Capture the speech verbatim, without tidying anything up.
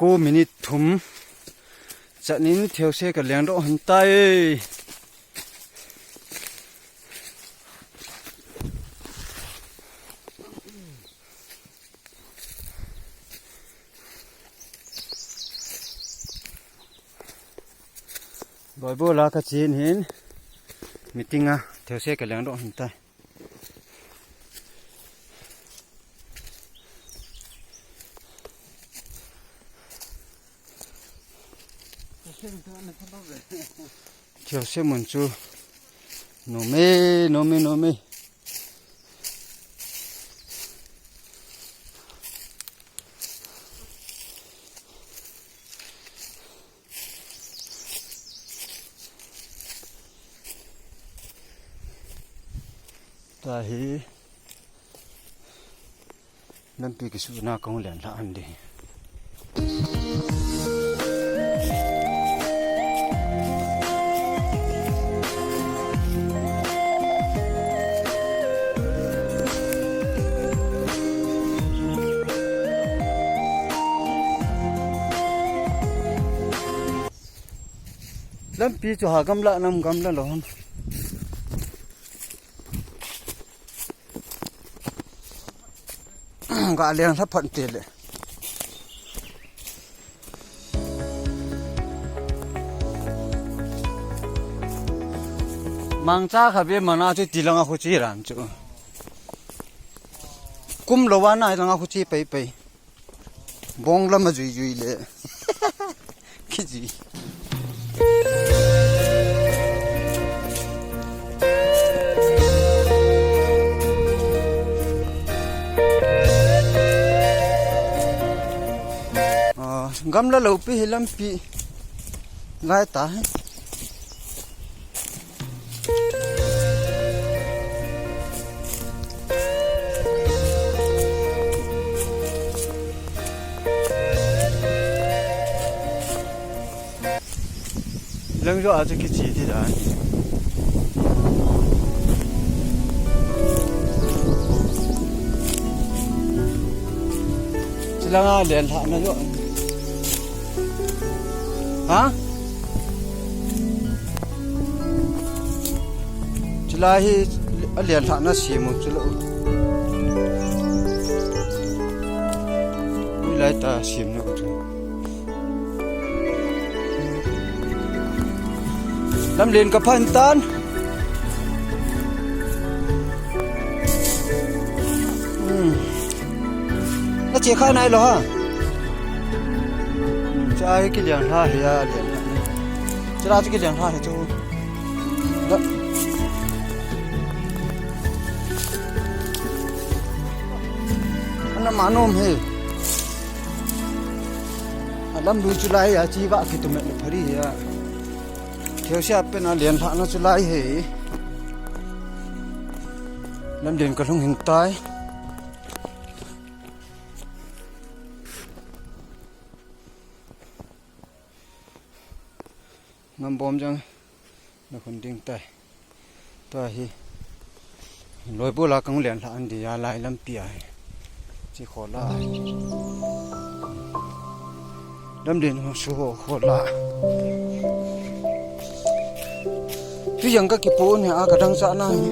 Minute thum. Chanin theuse ka lengdoh hon tai. Loibol a ka chen hin meeting a theuse ka lengdoh hon tai. Theuse mun chu nom e, nom e, nom e. Tahi lampi kisuhna kahung lenlhah hon ding. Lampi chu ha gamla nam gamla lou ham. Ga lenglha phat tile. Mangcha kha ve mana chu tilanga khu chi ran chu. Kum lou ana langa khu chi pei pei. Bong lama jui jui le. Kiji. Ah, gamla loupi hi lampi lai ta hi. Lang jo a chu kichi ti dan. Chilanga lenlhahna jo. Ha? Chulai hi a lenlhahna sem u chulou. Hilai ta semna u chu. Lamlen ka phan tan. Hmm. Na che kha nai lou ha. Hmm, cha hi kilenlha hi a lenlha. Cha chu kilenlha hi chu. Da. Ana manom hi. A lamlui chulai a chi va kitumet le phari a. Theuse a pen a lenlhahna chulai hi. Lamlen ka lhung hing tai. Nambom jang na khun ding tai. Tua hi. Loibol a kang lenlha an di a lai lampi a hi. Chi khola. Lamlen ho su ho khola. Tu jang ka kipo ni a ka dang sa na hi.